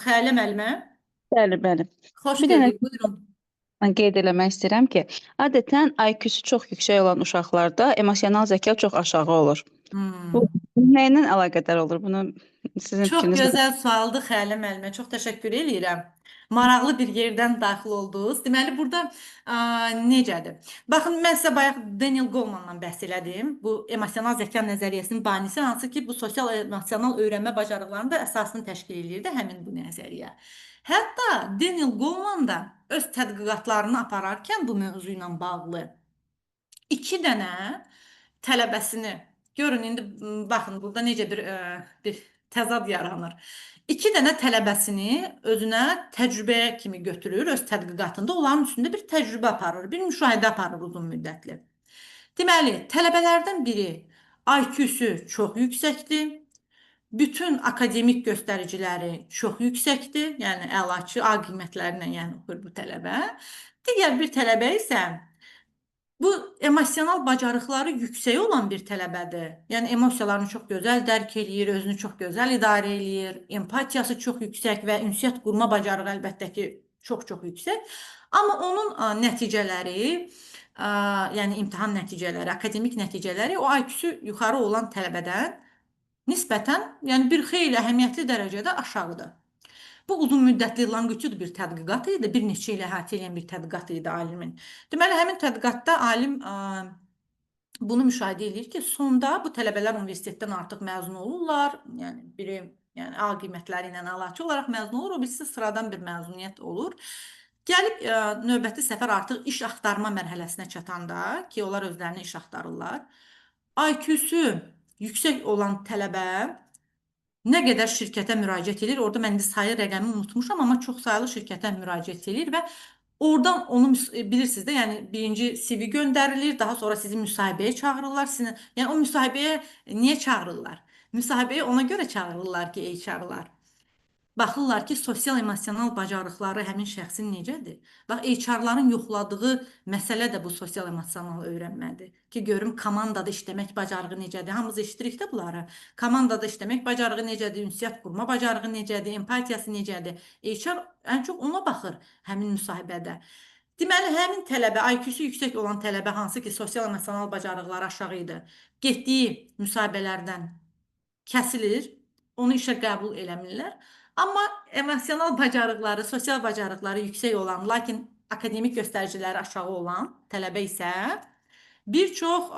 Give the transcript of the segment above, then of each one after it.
Xəyalə müəllimə. Bəli, bəli. Xoş Bir dənə gördük. Buyurun. mən qeyd eləmək istəyirəm ki, adətən IQ-su çox yüksək olan uşaqlarda emosional zəka çox aşağı olur. Bu nə ilə əlaqədar olur? Bunu sizin Çox fikriniz gözəl sualdır Xəyalə müəllimə. Çox təşəkkür eləyirəm. Maraqlı bir yerdən daxil oldunuz. Deməli, burada necədir? Baxın, mən sizə bayaq Daniel Golemandan bəhs elədim. Bu emosional zəka nəzəriyyəsinin banisi, hansı ki, bu sosial emosional öyrənmə bacarıqlarının da əsasını təşkil eləyirdi həmin bu nəzəriyyə. Hətta Daniel Goleman da öz tədqiqatlarını apararkən bu mövzu ilə bağlı iki dənə tələbəsini görün indi baxın burada necə bir təzad yaranır. İki dənə tələbəsini özünə təcrübəyə kimi götürür, öz tədqiqatında onların üstündə bir təcrübə aparır, bir müşahidə aparır uzun müddətli. Deməli, tələbələrdən biri IQ-su çox yüksəkdir. Bütün akademik göstəriciləri çox yüksəkdir. Yəni əlaçı A qiymətləri ilə yəni oxuyur bu tələbə. Digər bir tələbə isə bu emosional bacarıqları yüksək olan bir tələbədir. Yəni emosiyalarını çox gözəl dərk eləyir, özünü çox gözəl idarə eləyir, empatiyası çox yüksək və ünsiyyət qurma bacarığı əlbəttə ki, çox-çox yüksək. Amma onun nəticələri, yəni imtahan nəticələri, akademik nəticələri o IQ-su yuxarı olan tələbədən nisbətən, yəni bir xeyli əhəmiyyətli dərəcədə aşağıdır. Bu uzun müddətli longitud bir tədqiqat idi, bir neçə il əhatə edən bir tədqiqat idi alimin. Deməli, həmin tədqiqatda alim bunu müşahidə edir ki, sonda bu tələbələr universitetdən artıq məzun olurlar. Yəni biri yəni A qiymətləri ilə əlaçı olaraq məzun olur, o birisi sıradan bir məzuniyyət olur. Gəlib növbəti səfər artıq iş axtarma mərhələsinə çatanda ki, onlar özlərinə iş axtarırlar. IQ-su yüksək olan tələbə nə qədər şirkətə müraciət edir, orada mən indi sayı rəqəmi unutmuşam, amma çox saylı şirkətə müraciət edir və oradan onu bilirsiniz də, yəni birinci CV göndərilir, daha sonra sizi müsahibəyə çağırırlar. Sizi, yəni o müsahibəyə niyə çağırırlar? Müsahibəyə ona görə çağırırlar ki, HR-lar. Baxırlar ki, sosial emosional bacarıqları həmin şəxsin necədir? Bax, HR-ların yoxladığı məsələ də bu sosial emosional öyrənmədir. Ki, görüm komandada işləmək bacarığı necədir? Hamımız eşidirik də bunları. Komandada işləmək bacarığı necədir? Ünsiyyət qurma bacarığı necədir? Empatiyası necədir? HR ən çox ona baxır həmin müsahibədə. Deməli, həmin tələbə, IQ-su yüksək olan tələbə hansı ki, sosial emosional bacarıqları aşağı idi, getdiyi müsahibələrdən kəsilir, onu işə qəbul eləmirlər. Amma emosional bacarıqları, sosial bacarıqları yüksək olan, lakin akademik göstəriciləri aşağı olan tələbə isə bir çox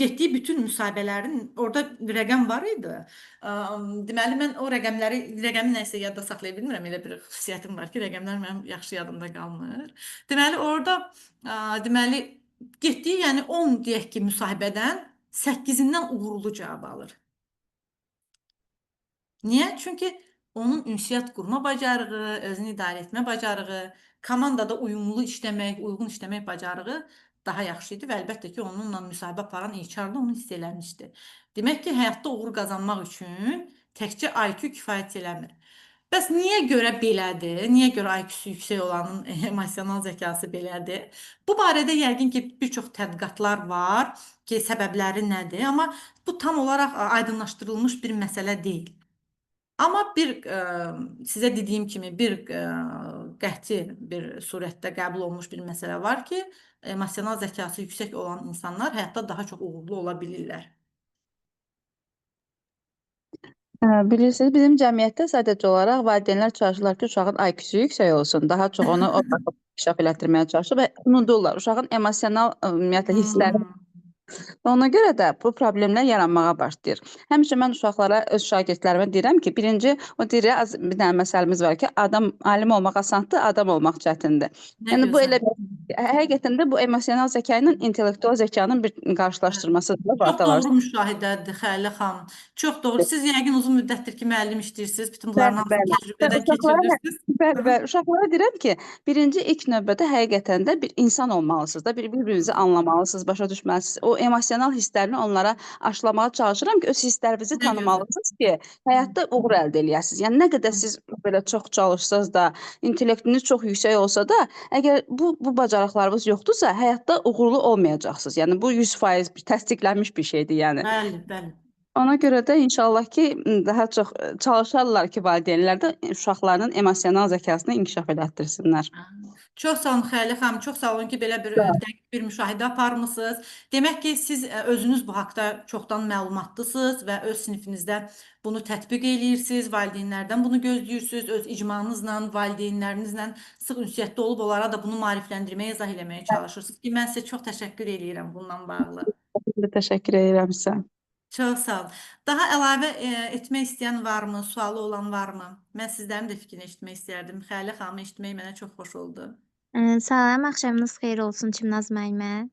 getdiyi bütün müsahibələrin orada rəqəm var idi. Deməli mən o rəqəmləri, rəqəmi nəsə yadda saxlaya bilmirəm. Elə bir xüsusiyyətim var ki, rəqəmlər mənim yaxşı yadımda qalmır. Deməli orada deməli getdiyi, yəni 10 deyək ki, müsahibədən 8-indən uğurlu cavab alır. Niyə? Çünki onun ünsiyyət qurma bacarığı, özünü idarə etmə bacarığı, komandada uyumlu işləmək, uyğun işləmək bacarığı daha yaxşı idi və əlbəttə ki, onunla müsahibə aparan HR da onu hiss eləmişdi. Demək ki, həyatda uğur qazanmaq üçün təkcə IQ kifayət eləmir. Bəs niyə görə belədir? Niyə görə IQ-su yüksək olanın emosional zəkası belədir? Bu barədə yəqin ki, bir çox tədqiqatlar var ki, səbəbləri nədir? Amma bu tam olaraq aydınlaşdırılmış bir məsələ deyil. Amma bir sizə dediyim kimi bir qəti bir surətdə qəbul olunmuş bir məsələ var ki, emosional zəkası yüksək olan insanlar həyatda daha çox uğurlu ola bilirlər. Bilirsiniz, bizim cəmiyyətdə sadəcə olaraq valideynlər çalışırlar ki, uşağın IQ-su yüksək olsun, daha çox onu o inkişaf elətdirməyə çalışır və unudurlar uşağın emosional ümumiyyətlə hissləri. Və ona görə də bu problemlər yaranmağa başlayır. Həmişə mən uşaqlara, öz şagirdlərimə deyirəm ki, birinci o deyir, az bir dənə məsələmiz var ki, adam alim olmaq asandır, adam olmaq çətindir. Nə Yəni bu gözəl. elə həqiqətən də bu emosional zəka ilə intellektual zəkanın bir qarşılaşdırmasıdır Çox atalar. doğru müşahidədir Xəyalə xanım. Çox doğru. Siz yəqin uzun müddətdir ki, müəllim işləyirsiniz. Bütün bunların Bəli, hamısını bəli. Və təcrübədən uşaqlara keçirirsiniz. Bəli, bəli. Uşaqlara deyirəm ki, birinci ilk növbədə həqiqətən də bir insan olmalısınız da, bir-birinizi anlamalısınız, başa düşməlisiniz. O emosional hisslərini onlara aşılamağa çalışıram ki, öz hisslərinizi Nə gözəl. tanımalısınız ki, həyatda uğur əldə eləyəsiniz. Yəni nə qədər siz belə çox çalışsanız da, intellektiniz çox yüksək olsa da, əgər bu bacarıqlarınız yoxdursa, həyatda uğurlu olmayacaqsınız. Yəni bu 100% bir təsdiqlənmiş bir şeydir, yəni. Bəli, bəli. Ona görə də inşallah ki, daha çox çalışarlar ki, valideynlər də uşaqlarının emosional zəkasını inkişaf elətdirsinlər. Çox sağ olun Xəyalə xanım, çox sağ olun ki, belə bir dəqiq bir müşahidə aparmısınız. Demək ki, siz özünüz bu haqda çoxdan məlumatlısınız və öz sinifinizdə bunu tətbiq eləyirsiniz, valideynlərdən bunu gözləyirsiniz, öz icmanızla, valideynlərinizlə sıx ünsiyyətdə olub onlara da bunu maarifləndirməyə, izah eləməyə çalışırsınız ki, mən sizə çox təşəkkür eləyirəm bundan bağlı. Mən də təşəkkür edirəm sizə. Çox sağ olun. Daha əlavə etmək istəyən varmı? Sualı olan varmı? Mən sizlərin də fikrini eşitmək istərdim. Xəyalə xanımı eşitmək mənə çox xoş oldu. Salam, axşamınız xeyir olsun Çimnaz müəllimə.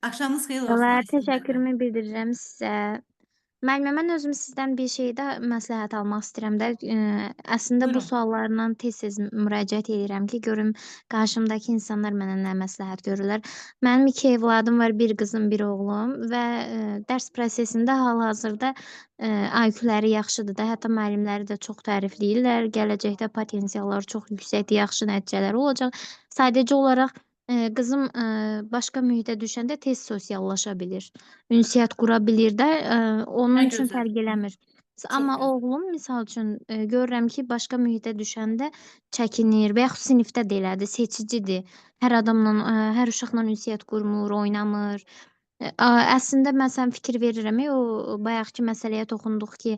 Axşamınız xeyir olsun Və Aysin müəllimə. təşəkkürümü bildirirəm sizə. Müəllimə, mən özüm sizdən bir şey də məsləhət almaq istəyirəm də. Əslində bu Buyurun. suallarla tez-tez müraciət edirəm ki, görüm qarşımdakı insanlar mənə nə məsləhət görürlər. Mənim iki evladım var, bir qızım, bir oğlum və dərs prosesində hal-hazırda IQ-ləri yaxşıdır da, hətta müəllimləri də çox tərifləyirlər. Gələcəkdə potensialları çox yüksəkdir, yaxşı nəticələri olacaq. Sadəcə olaraq qızım başqa mühitə düşəndə tez sosiallaşa bilir, ünsiyyət qura bilir də, onun Nə üçün gözəl. fərq eləmir. Çox Amma gözəl. oğlum, misal üçün, görürəm ki, başqa mühitə düşəndə çəkinir və yaxud sinifdə də elədir, seçicidir. Hər adamla, hər uşaqla ünsiyyət qurmur, oynamır. Əslində məsələn fikir verirəm, o bayaqki məsələyə toxunduq ki,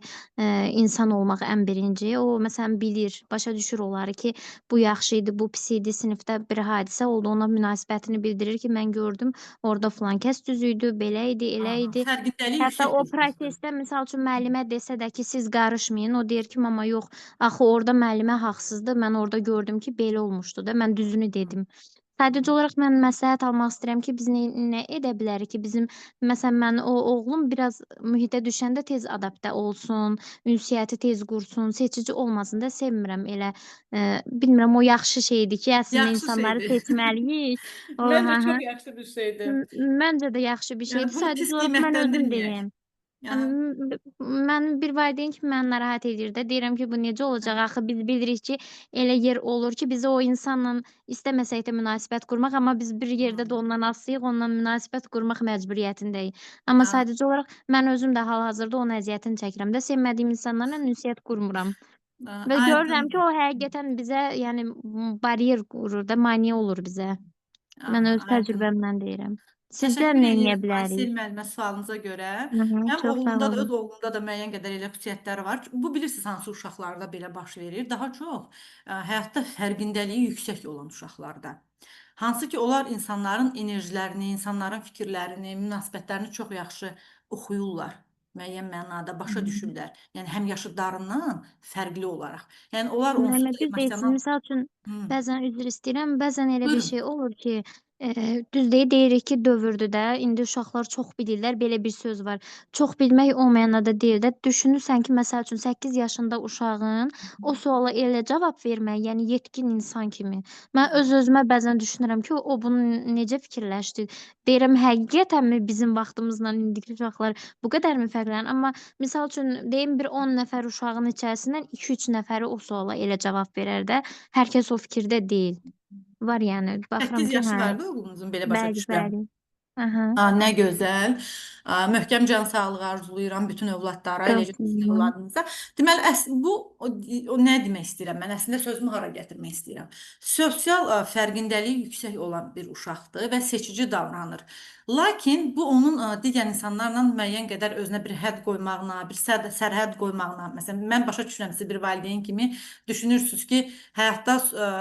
insan olmaq ən birinci. O məsələn bilir, başa düşür onları ki, bu yaxşı idi, bu pis idi, sinifdə bir hadisə oldu, ona münasibətini bildirir ki, mən gördüm, orada filan kəs düz idi, belə idi, elə idi. Fərqindəlik Hətta yüksək o bir uşaqdır. prosesdə misal üçün müəllimə desə də ki, siz qarışmayın, o deyir ki, mama yox, axı orada müəllimə haqsızdır, mən orada gördüm ki, belə olmuşdu da, mən düzünü dedim. Sadəcə olaraq mən məsləhət almaq istəyirəm ki, biz nə edə bilərik ki, bizim, məsələn, mən o oğlum biraz mühitə düşəndə tez adaptə olsun, ünsiyyəti tez qursun, seçici olmasın da, sevmirəm elə. Bilmirəm, o yaxşı şeydir ki, əslində Yaxşı insanları şeydir. seçməliyik. O, Məncə hə, hə. çox yaxşı bir şeydir. Məncə də yaxşı bir Yəni şeydir. bunu pis Sadəcə olaraq mən özüm qiymətləndirməyək. deyim. Aha. Mənim bir valideyn kimi məni narahat edir də. Deyirəm ki, bu necə olacaq? Axı biz bilirik ki, elə yer olur ki, biz o insanla istəməsək də münasibət qurmaq, amma biz bir yerdə də ondan asılıyıq, ondan münasibət qurmaq məcburiyyətindəyik. Amma sadəcə olaraq mən özüm də hal-hazırda onun əziyyətini çəkirəm də, sevmədiyim insanlarla ünsiyyət qurmuram. Və görürəm ki, Aydındır. o həqiqətən bizə, yəni bariyer qurur da, maneə olur bizə. Mən öz Aydın. təcrübəmdən deyirəm. Sizlər Təşəkkür nə eləyə edirəm bilərik? Aysel müəllimə sualınıza görə. Hı -hı, Mənim çox sağ oğlumda da, olun. öz oğlumda da müəyyən qədər elə xüsusiyyətləri var. Bu bilirsiniz hansı uşaqlarda belə baş verir? Daha çox həyatda fərqindəliyi yüksək olan uşaqlarda. Hansı ki, onlar insanların enerjilərini, insanların fikirlərini, münasibətlərini çox yaxşı oxuyurlar. Müəyyən mənada başa düşürlər. Yəni həm yaşıdlarından fərqli olaraq. Yəni onlar onsuz Müəllimə da düz deyirsiniz. emosional. Misal üçün, bəzən üzr istəyirəm, bəzən elə bir Buyurun. şey olur ki, düz deyir, deyirik ki, dövrdür də. İndi uşaqlar çox bilirlər, belə bir söz var. Çox bilmək o mənada deyil də. Düşünürsən ki, məsəl üçün 8 yaşında uşağın o suala elə cavab vermək, yəni yetkin insan kimi. Mən öz-özümə bəzən düşünürəm ki, o bunu necə fikirləşdi? Deyirəm, həqiqətənmi bizim vaxtımızla indiki uşaqlar bu qədərmi fərqlənir? Amma misal üçün, deyim, bir 10 nəfər uşağın içərisindən 2-3 nəfəri o suala elə cavab verər də. Hər kəs o fikirdə deyil. Var yəni, baxıram 8 ki, yaşı hə. vardı oğlunuzun, belə başa Bəli, düşürəm. bəli. Aha. Nə gözəl. Möhkəm can sağlığı arzulayıram bütün övladlara, eləcə sizin övladınıza. Deməli, bu o nə demək istəyirəm mən? Əslində sözümü hara gətirmək istəyirəm? Sosial fərqindəliyi yüksək olan bir uşaqdır və seçici davranır. Lakin bu onun digər insanlarla müəyyən qədər özünə bir hədd qoymağına, bir sərhəd qoymağına. Məsələn, mən başa düşürəm siz bir valideyn kimi düşünürsünüz ki, həyatda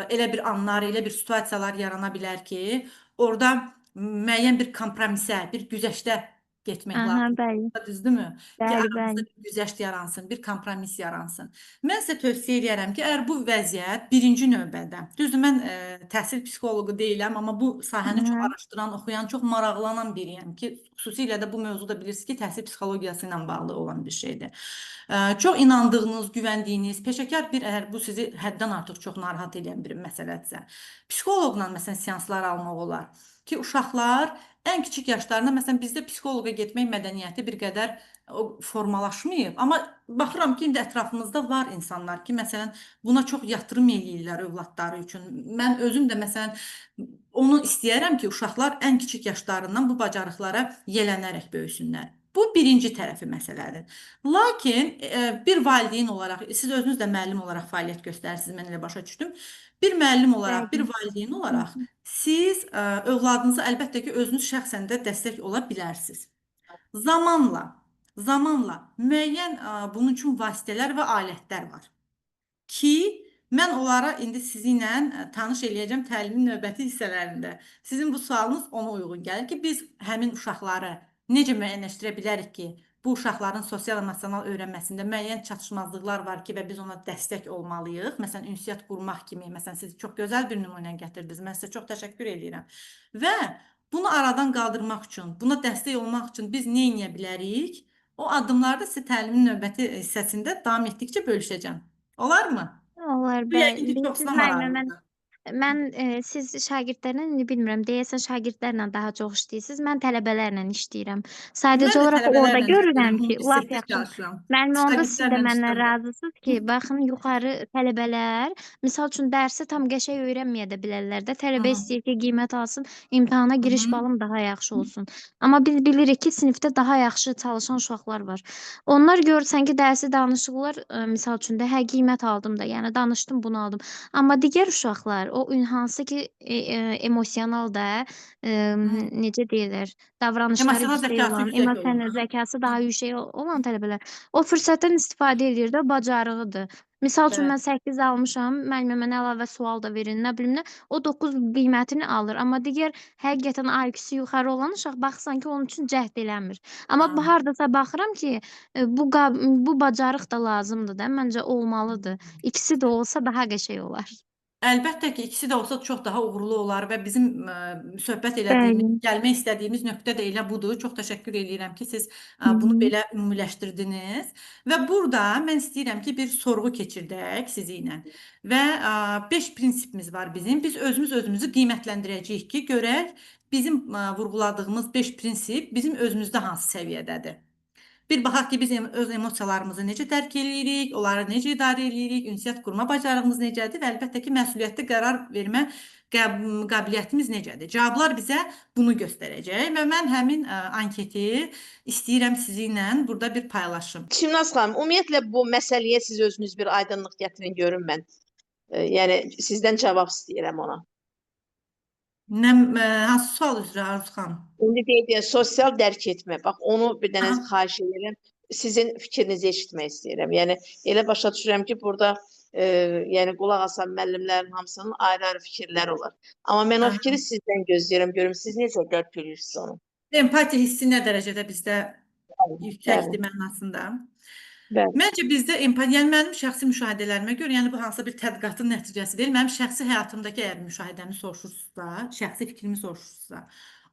elə bir anlar, elə bir situasiyalar yarana bilər ki, orada müəyyən bir kompromisə, bir güzəştə getmək lazımdır. Bəli. Düzdürmü? Ki, Bəli, aramızda bəli. bir güzəşt yaransın, bir kompromis yaransın. Mən sizə tövsiyə eləyərəm ki, əgər bu vəziyyət birinci növbədə, düzdür, mən təhsil psixoloqu deyiləm, amma bu sahəni çox araşdıran, oxuyan, çox maraqlanan biriyəm ki, xüsusilə də bu mövzuda bilirsiniz ki, təhsil psixologiyası ilə bağlı olan bir şeydir. Çox inandığınız, güvəndiyiniz, peşəkar bir, əgər bu sizi həddən artıq çox narahat edən bir məsələdirsə, psixoloqla məsələn seanslar almaq olar ki, uşaqlar ən kiçik yaşlarında, məsələn, bizdə psixoloqa getmək mədəniyyəti bir qədər formalaşmayıb. Amma baxıram ki, indi ətrafımızda var insanlar ki, məsələn, buna çox yatırım eləyirlər övladları üçün. Mən özüm də, məsələn, onu istəyərəm ki, uşaqlar ən kiçik yaşlarından bu bacarıqlara yelənərək böyüsünlər. Bu birinci tərəfi məsələdir. Lakin bir valideyn olaraq, siz özünüz də müəllim olaraq fəaliyyət göstərirsiniz, mən elə başa düşdüm. Bir müəllim olaraq, bir Bəli. valideyn Hı olaraq -hı. siz övladınıza əlbəttə ki, özünüz şəxsən də dəstək ola bilərsiniz. Zamanla, zamanla müəyyən bunun üçün vasitələr və alətlər var ki, mən onlara indi sizinlə tanış eləyəcəm təlimin növbəti hissələrində. Sizin bu sualınız ona uyğun gəlir ki, biz həmin uşaqları necə müəyyənləşdirə bilərik ki, bu uşaqların sosial-emosional öyrənməsində müəyyən çatışmazlıqlar var ki, və biz ona dəstək olmalıyıq. Məsələn, ünsiyyət qurmaq kimi, məsələn, siz çox gözəl bir nümunə gətirdiniz. Mən sizə çox təşəkkür eləyirəm. Və bunu aradan qaldırmaq üçün, buna dəstək olmaq üçün biz nə edə bilərik? O addımları da sizə təlimin növbəti hissəsində davam etdikcə bölüşəcəm. Olarmı? Olar, Bu yəqin bəli. ki, Bilirsiniz çoxsuna müəllimə, mən maraqlıdır. Mən siz şagirdlərlə indi bilmirəm, deyəsən şagirdlərlə daha çox işləyirsiniz. Mən tələbələrlə işləyirəm. Sadəcə Mən də olaraq orada tələbələrlə görürəm işləyirəm, ki, lap universitetdə yaxşı. çalışıram. Müəllimə, onda siz də Şagirdlərlə məndən işləmirəm. razısınız ki, baxın yuxarı tələbələr, misal üçün dərsi tam qəşəng öyrənməyə də bilərlər də. Tələbə istəyir ki, qiymət alsın, imtahana giriş balım daha yaxşı olsun. Amma biz bilirik ki, sinifdə daha yaxşı çalışan uşaqlar var. Onlar görsən ki, dərsi danışırlar, misal üçün də, hə, qiymət aldım da, yəni danışdım, bunu aldım. Amma digər uşaqlar, o hansı ki, emosional da, necə deyirlər, davranışları Emosional yüksək zəkası olan, yüksək olan. emosional zəkası daha yüksək olan tələbələr o fürsətdən istifadə eləyir də, bacarığıdır. Misal üçün, mən 8 almışam, müəllimə mənə əlavə sual da verin, nə bilim nə, o 9 qiymətini alır. Amma digər həqiqətən IQ-su yuxarı olan uşaq baxsan ki, onun üçün cəhd eləmir. Amma hardasa baxıram ki, bu bacarıq da lazımdır da, məncə olmalıdır. İkisi də olsa daha qəşəng olar. Əlbəttə ki, ikisi də olsa çox daha uğurlu olar və bizim söhbət elədiyimiz, gəlmək istədiyimiz nöqtə də elə budur. Çox təşəkkür eləyirəm ki, siz bunu belə ümumiləşdirdiniz. Və burada mən istəyirəm ki, bir sorğu keçirdək sizinlə. Və 5 prinsipimiz var bizim. Biz özümüz özümüzü qiymətləndirəcəyik ki, görək bizim vurğuladığımız 5 prinsip bizim özümüzdə hansı səviyyədədir. Bir baxaq ki, biz öz emosiyalarımızı necə dərk eləyirik, onları necə idarə eləyirik, ünsiyyət qurma bacarığımız necədir və əlbəttə ki, məsuliyyətli qərar vermə qabiliyyətimiz necədir. Cavablar bizə bunu göstərəcək və mən həmin anketi istəyirəm sizinlə burada bir paylaşım. Çimnaz xanım, ümumiyyətlə bu məsələyə siz özünüz bir aydınlıq gətirin görün mən. Yəni sizdən cavab istəyirəm ona. Hansı sual üzrə Arzu xanım? İndi deyək, sosial dərk etmə. Bax, onu bir dənə xahiş edirəm. Sizin fikrinizi eşitmək istəyirəm. Yəni elə başa düşürəm ki, burada yəni qulaq asan müəllimlərin hamısının ayrı-ayrı fikirləri olar. Amma mən o fikri sizdən gözləyirəm. Görüm siz necə dərk edirsiniz onu. Empatiya hissi nə dərəcədə bizdə yüksəkdir mənasında. Bəli. Məncə bizdə empatiya, yəni mənim şəxsi müşahidələrimə görə, yəni bu hansısa bir tədqiqatın nəticəsi deyil, mənim şəxsi həyatımdakı əgər müşahidəmi soruşursunuzsa, şəxsi fikrimi soruşursunuzsa,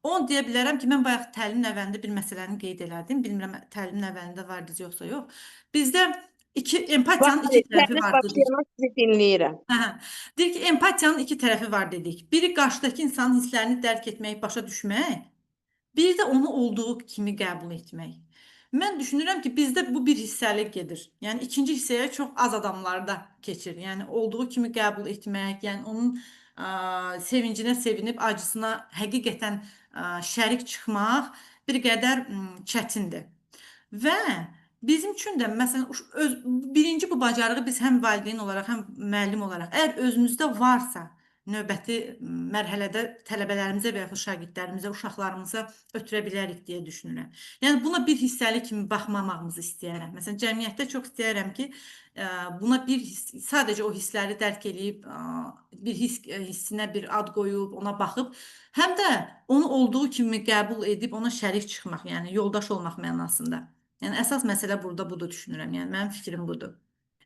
onu deyə bilərəm ki, mən bayaq təlimin əvvəlində bir məsələni qeyd elədim. Bilmirəm təlimin əvvəlində vardınız yoxsa yox. Bizdə empatiyanın iki tərəfi var dedik. Sizi dinləyirəm. Deyir ki, empatiyanın iki tərəfi var dedik. Biri qarşıdakı insanın hisslərini dərk etmək, başa düşmək, bir də onu olduğu kimi qəbul etmək. Mən düşünürəm ki, bizdə bu bir hissəli gedir. Yəni ikinci hissəyə çox az adamlarda keçir. Yəni olduğu kimi qəbul etmək, yəni onun sevincinə sevinib acısına həqiqətən şərik çıxmaq bir qədər çətindir. Və bizim üçün də məsələn birinci bu bacarığı biz həm valideyn olaraq, həm müəllim olaraq əgər özümüzdə varsa növbəti mərhələdə tələbələrimizə və yaxud şagirdlərimizə, uşaqlarımıza ötürə bilərik deyə düşünürəm. Yəni buna bir hissəli kimi baxmamağımızı istəyərəm. Məsələn, cəmiyyətdə çox istəyərəm ki, buna bir sadəcə o hissləri dərk eləyib, bir hissinə bir ad qoyub, ona baxıb, həm də onu olduğu kimi qəbul edib ona şərik çıxmaq, yəni yoldaş olmaq mənasında. Yəni əsas məsələ burada budur düşünürəm. Yəni mənim fikrim budur.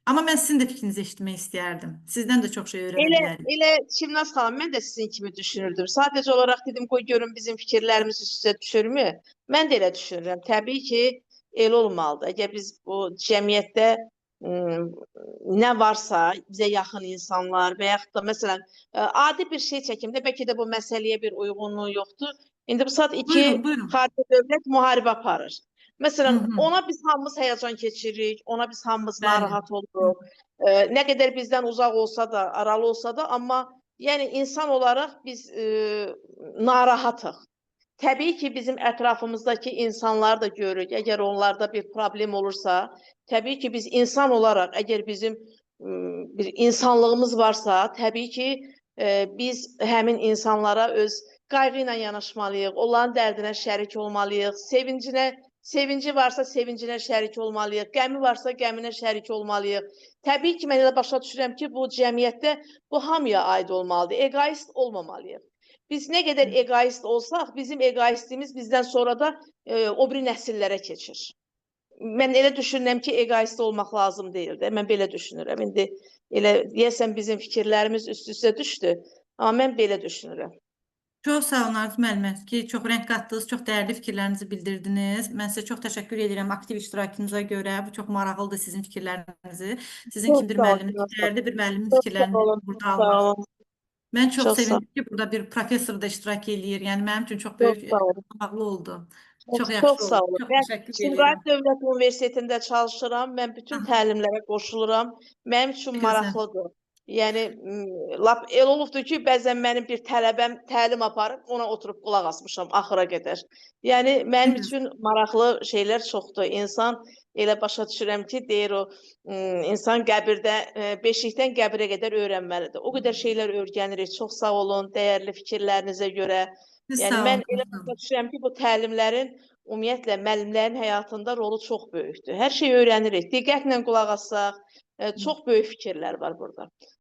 Amma mən sizin də fikrinizi eşitmək istəyərdim. Sizdən də çox şey öyrənə bilərəm. Elə Çimnaz xanım, mən də sizin kimi düşünürdüm. Sadəcə olaraq dedim, qoy görüm bizim fikirlərimiz üst-üstə düşürmü? Mən də elə düşünürəm. Təbii ki, elə olmalıdır. Əgər biz bu cəmiyyətdə nə varsa, bizə yaxın insanlar və yaxud da məsələn, adi bir şey çəkim də, bəlkə də bu məsələyə bir uyğunluğu yoxdur. İndi bu saat iki xarici dövlət müharibə aparır. Məsələn, ona biz hamımız həyəcan keçiririk, ona biz hamımız narahat oluruq. Nə qədər bizdən uzaq olsa da, aralı olsa da, amma yəni insan olaraq biz narahatıq. Təbii ki, bizim ətrafımızdakı insanlar da görürük. Əgər onlarda bir problem olursa, təbii ki, biz insan olaraq, əgər bizim bir insanlığımız varsa, təbii ki, biz həmin insanlara öz qayğı ilə yanaşmalıyıq, onların dərdinə şərik olmalıyıq, sevincinə, sevinci varsa sevincinə şərik olmalıyıq, qəmi varsa qəminə şərik olmalıyıq. Təbii ki, mən elə başa düşürəm ki, bu cəmiyyətdə bu hamıya aid olmalıdır, egoist olmamalıyıq. Biz nə qədər egoist olsaq, bizim egoistliyimiz bizdən sonra da o biri nəsillərə keçir. Mən elə düşünürəm ki, egoist olmaq lazım deyil də. Mən belə düşünürəm. İndi elə deyəsən bizim fikirlərimiz üst-üstə düşdü, amma mən belə düşünürəm. Çox sağ olun Arzu müəllimə ki, çox rəng qatdınız, çox dəyərli fikirlərinizi bildirdiniz. Mən sizə çox təşəkkür edirəm aktiv iştirakınıza görə. Bu çox maraqlıdır sizin fikirlərinizi. Sizin Çox kimi bir sağ olun, müəllimin, çox sağ olun. dəyərli bir müəllimin Çox sağ fikirlərini olun, burada çox sağ almaq. olun. Mən çox Çox sağ sevindim ki, burada bir professor da iştirak eləyir. Yəni mənim üçün çox Çox böyük sağ olun. maraqlı oldu. Çox, Çox yaxşı çox sağ oldu. olun. Çox Mən təşəkkür Sumqayıt edirəm. Dövlət Universitetində çalışıram. Mən bütün Aha, təlimlərə qoşuluram. Mənim üçün nə gözəl. maraqlıdır. Yəni lap elə olubdur ki, bəzən mənim bir tələbəm təlim aparıb, ona oturub qulaq asmışam axıra qədər. Yəni Nə mənim gözəl. üçün maraqlı şeylər çoxdur. İnsan elə başa düşürəm ki, deyir o insan qəbirdə beşikdən qəbrə qədər öyrənməlidir. O qədər şeylər öyrənirik. Çox sağ olun dəyərli fikirlərinizə görə. Siz Yəni sağ mən olun, elə sağ olun. başa düşürəm ki, bu təlimlərin ümumiyyətlə müəllimlərin həyatında rolu çox böyükdür. Hər şeyi öyrənirik. Diqqətlə qulaq assaq, çox böyük fikirlər var burada.